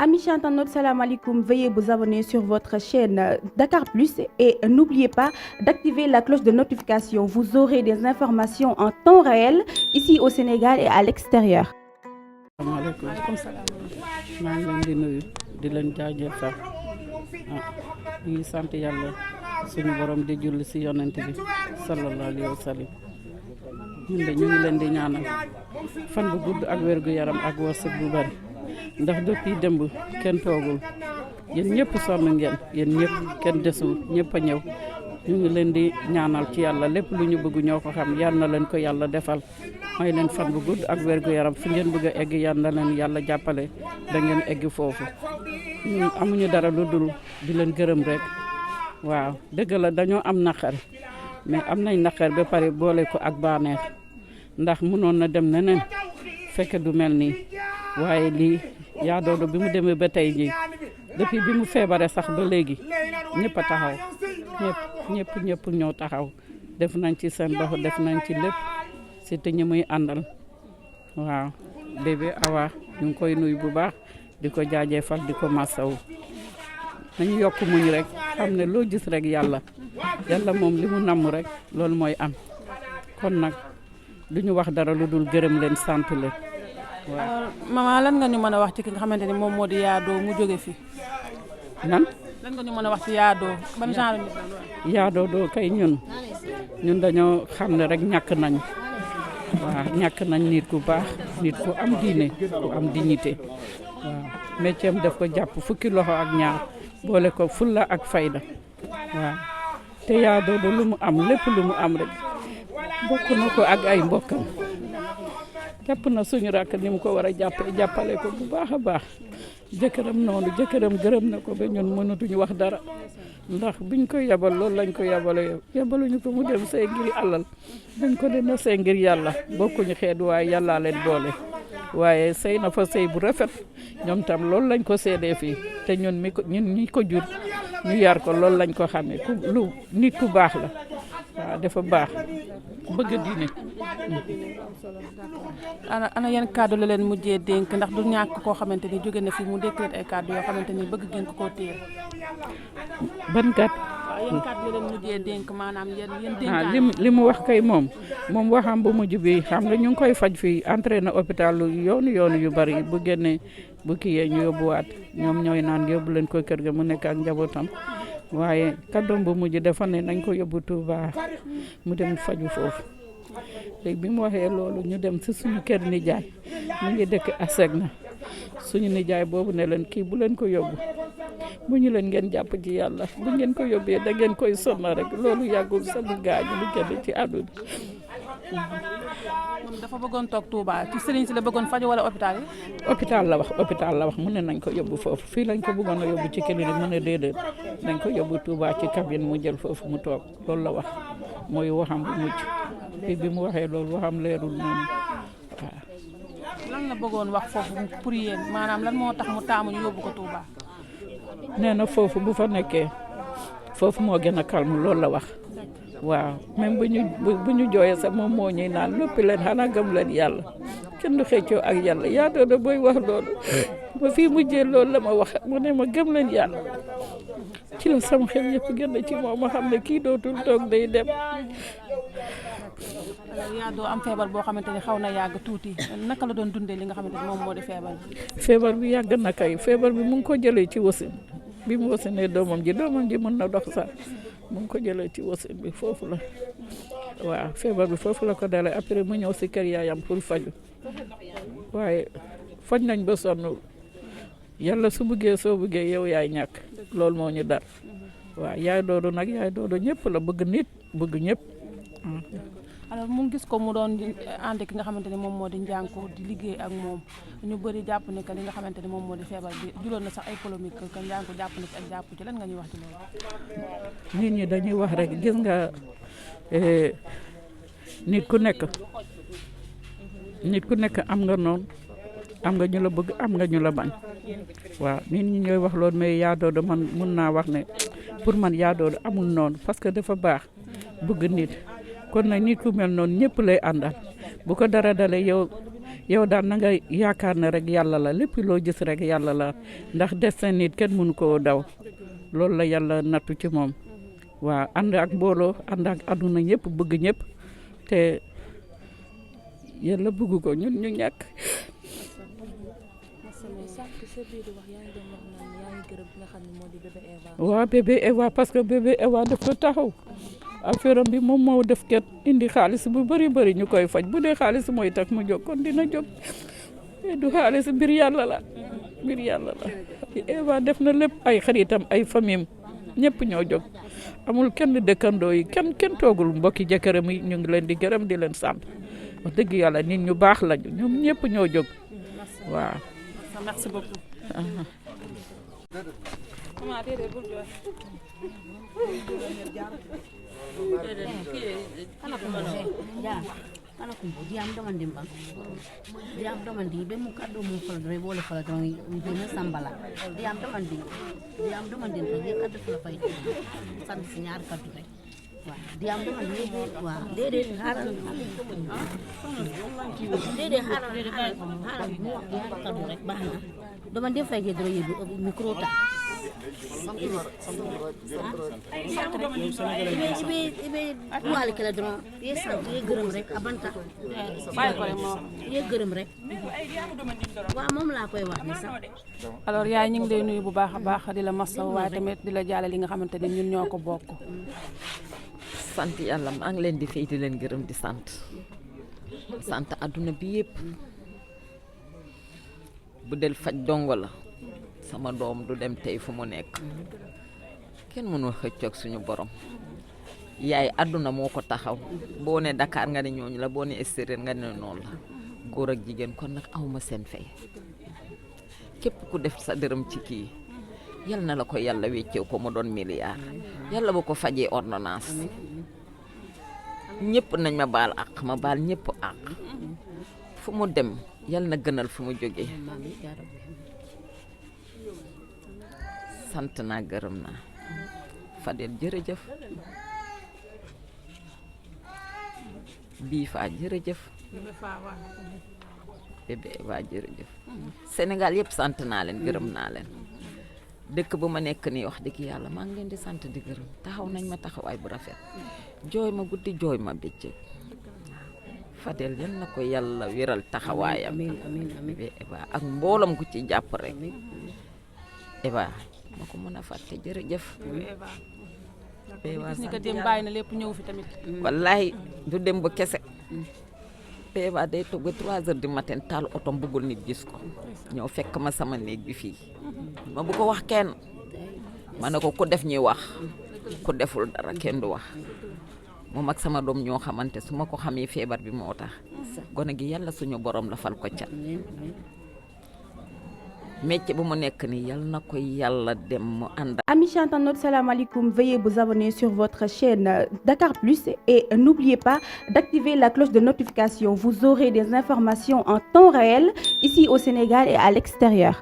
Amis internautes, salam alaikum. Veuillez vous abonner sur votre chaîne Dakar Plus et n'oubliez pas d'activer la cloche de notification. Vous aurez des informations en temps réel ici au Sénégal et à l'extérieur. Asalaamaaleykum. maa ngi leen di nuyu di leen jaajëfal di sant yàlla suñu borom di julli ci yonent bi sallallahu alayhi wa sallam ñun de ñu ngi leen di ñaanal fan bu gudd ak wér gu yaram ak wërsëg bu bari ndax depuis démb kenn toogul yéen ñëpp sonn ngeen yéen ñëpp kenn desul ñëpp a ñëw ñu ngi leen di ñaanal ci yàlla lépp lu ñu bëgg ñoo ko xam yal na leen ko yàlla defal may leen fan bu gudd ak wér gu yaram fi ngeen bëgg a egg yal na leen yàlla jàppale da ngeen egg foofu ñun amuñu dara lu dul di leen gërëm rek waaw dëgg la dañoo am naqar mais am nañ naqar ba pare boole ko ak bànneex ndax mënoon na dem neneen fekk du mel nii waaye lii yaa doodo bi mu demee ba tey jii depuis bi mu feebaree sax ba léegi ñëpp a taxaw ñëpp ñoo taxaw def nañ ci seen loxo def nañ ci lépp surtout ñi muy àndal waaw bébé Awa ñu ngi koy nuyu bu baax di ko jaajëfal di ko masawu nañu yokk muñ rek xam ne loo gis rek yàlla moom li mu namm rek loolu mooy am kon nag du ñu wax dara lu dul gërëm leen sant leen waaw. maman lan nga ñu mën a wax ci ki nga xamante ni moom moo di Yaadoo mu jóge fi lan nga ñu mën a wax ci Yaadoo ban genre nit la Yaadoo doo kay ñun dañoo xam ne rek ñàkk nañ waaw ñàkk nañ nit ku baax nit ku am diine ku am dignité waaw métier am daf ko jàpp fukki loxo ak ñaar boole ko fulla ak fayda waaw te Yaadoo lu mu am lépp lu mu am rek bokk na ko ak ay mbokkam jàpp na suñu rakk ni mu ko war a jàppale ko bu baax a baax jëkkëram noonu jëkkëram gërëm na ko ba ñun mënatuñu wax dara ndax biñ koy yabal loolu lañ ko yabale yabaluñu ko mu dem sey ngir alal dañ ko ne na sey ngir yàlla bokkuñu xeet waaye yàllaa leen boole waaye sey na fa sey bu rafet ñoom tam loolu lañ ko seedee fii te ñun ñi ko jur ñu yar ko loolu lañ ko xamee lu nit ku baax la waaw dafa baax bëgg diine. ana yan kàddu la leen mujjee dénk ndax du ñàkk koo xamante ni jóge na fi mu dékk ay kàddu yoo xamante ni bëgg ngeen ko koo téye. ban kat. waaw yan kàddu la leen mujjee dénk maanaam yéen dénkaan. li mu wax kay moom waxam bu mujj bi xam nga ñu ngi koy faj fii entré na hôpital yoonu yu bari bu génnee bu kiyee ñu yóbbuwaat ñoom ñooy naan yóbbu leen ko kër ga mu nekk ak njabootam. waaye kàddoom bu mujj dafa ne nañ ko yóbbu Touba mu dem faju foofu léegi bi mu waxee loolu ñu dem ci suñu kër nijaay mu ngi dëkk Asegna suñu nijaay boobu ne leen kii bu leen ko yóbbu bu ñu leen ngeen jàpp ci yàlla bu ngeen ko yóbbee da ngeen koy sonna rek loolu yàggul sama gaañu lu génn ci àdduna. moom dafa bëggoon toog Touba ci sëriñ si la bëggoon faju wala hôpital yi. hôpital la wax mu ne nañ ko yóbbu foofu fii lañ ko bëggoon a yóbbu ci clinique mu ne déedéet nañ ko yóbbu Touba ci cabine mu jël foofu mu toog loolu la wax mooy waxam bu mujj fii bi mu waxee loolu waxam leerul noonu waaw. lan la bëggoon wax foofu pour yéen maanaam lan moo tax mu taamu ñu yóbbu ko Touba. nee na foofu bu fa nekkee foofu moo gën a calme loolu la wax. waaw même bu ñu jooyee sax moom moo ñuy naan noppi leen xanaa gëm leen yàlla kenn du xëccoo ak yàlla Yaadoo da booy wax loolu ba fii mujjee loolu la ma wax mu ne ma gëm leen yàlla ci la sama xel yëpp gën ci moom ma xam ne kii dootul toog day dem. Yaadoo am feebar boo xamante ni xaw na yàgg tuuti naka la doon dundee li nga xamante ni moom moo di feebar bi. feebar bi yàgg na kay feebar bi mu ngi ko jëlee ci wasin bi mu wasinee doomam ji mën na dox sax. mu ngi ko jëlee ci wasin bi foofu la waaw feebar bi foofu la ko dalee après mu ñëw si kër yaayam pour faju waaye faj nañ ba sonn yàlla su bëggee soo bëggee yow yaay ñàkk loolu moo ñu dar waaw yaay doodu ñëpp la bëgg nit bëgg ñëpp. alors mu gis ko mu doon ànd ki nga xamante ni moom moo di Njànku di liggéey ak moom ñu bëri jàpp ne que li nga xamante ni moom moo di feebar bi juloon na sax ay polémique que Njànku jàpp na ci ak jàpp ci lan nga ñuy wax ci loolu. nit ñi dañuy wax rek gis nga nit ku nekk am nga noonu am nga ñu la bëgg am nga ñu la bañ waaw nit ñi ñooy wax loolu mais Yaadoo da man mun naa wax ne pour man Yaadoo amul noonu parce que dafa baax bëgg nit kon nag nit ku mel noonu ñëpp lay àndal bu ko dara dalee yow daal na nga yaakaar ne rek yàlla la lépp loo gis rek yàlla la ndax destin nit kenn mënu koo daw loolu la yàlla nattu ci moom waaw ànd ak mbooloo ànd ak àdduna ñëpp bëgg ñëpp te yàlla bëgg ko ñun ñu ñàkk. waaw bébé Eva parce que bébé Eva dafa taxaw affaire bi moom moo def ket indi xaalis bu bëri ñu koy faj bu dee xaalis mooy tax mu jóg kon dina jóg du xaalis mbir yàlla la Eva def na lépp ay xaritam ay famille ñëpp ñoo jóg amul kenn dëkkandoo yi kenn toogul mbokki jëkkëram yi ñu ngi leen di gërëm di leen sant wax dëgg yàlla nit ñu baax lañu ñoom ñëpp ñoo jóg waaw. merci beaucoup. kana kumbo diam domandi mbang diam domandi be mu kaddo mu fala dre wala fala dre be na sambala diam domandi to ye kaddo fala fay sant ci ñaar kaddu rek wa diam domandi wa dede haral mu wax ñaar kaddu rek baxna domandi fay ge dre yebu micro ta ibe wali kala dron ye sant ye gërëm rek abanta ye gërëm rek waaw moom laa koy wax ni sax. alors yaay ñu ngi lay nuyu bu baax a baax di la masaw waaye tamit di la jaale li nga xamante ne ñun ñoo ko bokk. sant yàlla maa ngi leen di fay di leen gërëm di sant àdduna bi yëpp bu del faj dongo la sama doom du dem tey fu mu nekk kenn mënul xëccoog suñu borom yaay àdduna moo ko taxaw boo ne Dakar nga ne ñooñu la boo ne extérieur nga ne noonu la góor ak jigéen kon nag awma seen fay képp ku def sa dërëm ci kii yal na la ko yàlla wéccew ko mu doon milliard yàlla ba ko fajee ordonnance ñëpp nañ ma baal àq ma baal ñëpp àq fu mu dem yal na gënal fu mu jógee sant naa gërëm naa Fadel jërëjëf bii faa jërëjëf bébé waa jërëjëf Sénégal yëpp sant naa leen gërëm naa leen dëkk bu ma nekk nii wax dëgg yàlla maa ngi leen di sant di gërëm taxaw nañ ma taxawaay bu rafet jooy ma guddi jooy ma bëccëg Fadel yal na ko yàlla wéral taxawaayam bébé Eva ak mboolam ku ci jàpp rek Eva ma ko mën a fàtte jërëjëf. gis ni que dem bàyyi na lépp ñëw fi tamit. wallaay du dem ba kese. Eva day toog ba 3 heures du matin taal otom bëggul nit gis ko ñëw fekk ma sama néeg bi fii ma bu ko wax kenn ma ne ko ku def ñuy wax ku deful dara kenn du wax moom ak sama doom ñoo xamante su ma ko xamee feebar bi moo tax gone gi yàlla suñu borom la fal ko cat. métier bu mu nekk ni yal na ko yàlla dem mu ànd. Amis internautes, salam alaikum. Veuillez vous abonner sur votre chaîne Dakar Plus et n'oubliez pas d'activer la cloche de notification. Vous aurez des informations en temps réel ici au Sénégal et à l'extérieur.